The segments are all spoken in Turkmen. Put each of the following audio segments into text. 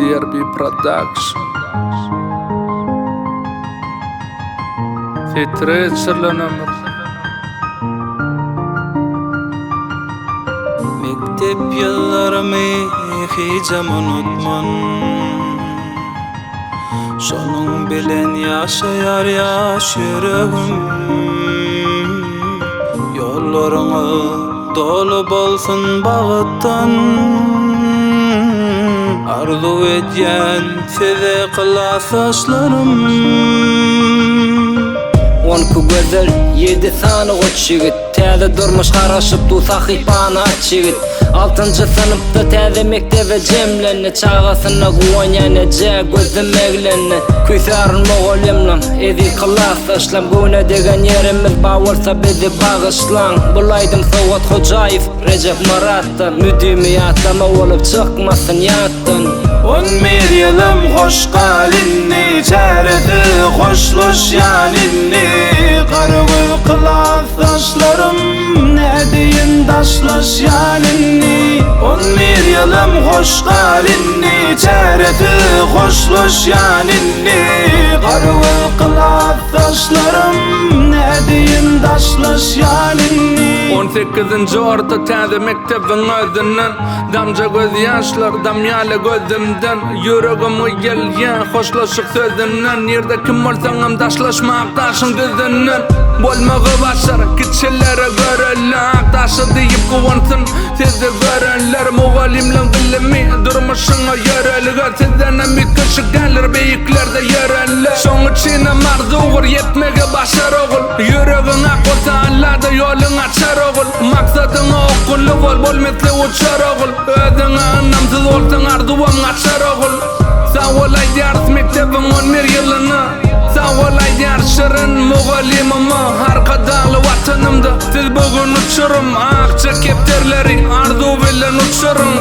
CRB Production. Setre geçirilen ömür. Mekdep ýyllarymy hijem unutman. Şonuň bilen ýaşaýar ýaş ýüregim. Ýollaryňyz doly bolsun bagtdan. Arzuw edýän size klasdaşlarym. Onki gözel, ýedi sany goç ýigit. Täze durmuş garaşyp dur sahypany aç ýigit. Altynjy synpda täze mekdebe jemlendi. Çagasyna guwanýan eje gözüm eglendi. Küýsärin mugallymlam, eziz klasdaşlam. Göwne degen ýerimiz bar bolsa bizi bagyşlaň. Bul aýdym Sowgat Hojaýew, Rejep Myratdan. Müdimi ýatlama bolup çykmasyn ýatdan. On bir ýylym hoş gal indi, çäresiz hoşlaşýan indi. Garagöz klasdaşlarym nädeýin daşlaşýan indi. On bir ýylym hoş gal indi, çäresiz hoşlaşýan indi. Garagöz klasdaşlarym nädeýin daşlaşýan indi. On sekizinji orta täze mekdebiň özünden Damja gözýaşlar damýaly gözümden Ýüregim gyýylýa hoşlaşyk sözünden Nirde kim bolsaňam daşlaşma akdaşyň düzünden Bolmagy başar kiçilere görelde Akdaşy diýip guwansyn sizi görenler Mugallymlaň bilimi durmuşyňa ýörelge Sizdenem üýtgeşik däldir beýiklerde ýörenler Şoň üçinem arzuwgyr ýetmegi başar ogul Ýüregiň ak bolsa Alla-da ýoluň açar ogul Maksadyňa okgunly bol, bol misli uçar ogul Özüňe ynamsyz bolsaň arzuwam gaçar ogul Sag bol aýdýarys mekdebiň on bir ýylyna Sag bol aýdýarys şirin mugallymyma Arkadagly Watanymda siz bu gün uçurym Akja kepderileri arzuw bilen uçuryň.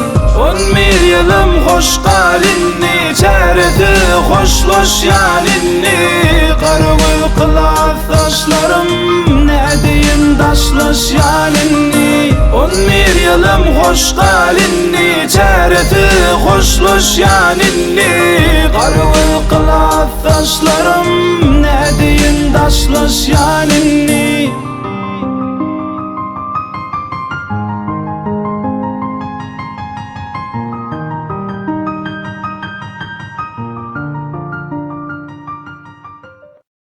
On bir ýylym hoş gal indi Çäresiz hoşlaşýan indi Garagöz klasdaşlarym nädeýin daşlaşýan indi On bir ýylym hoş gal indi Çäresiz hoşlaşýan indi Garagöz klasdaşlarym nädeýin daşlaşýan indi.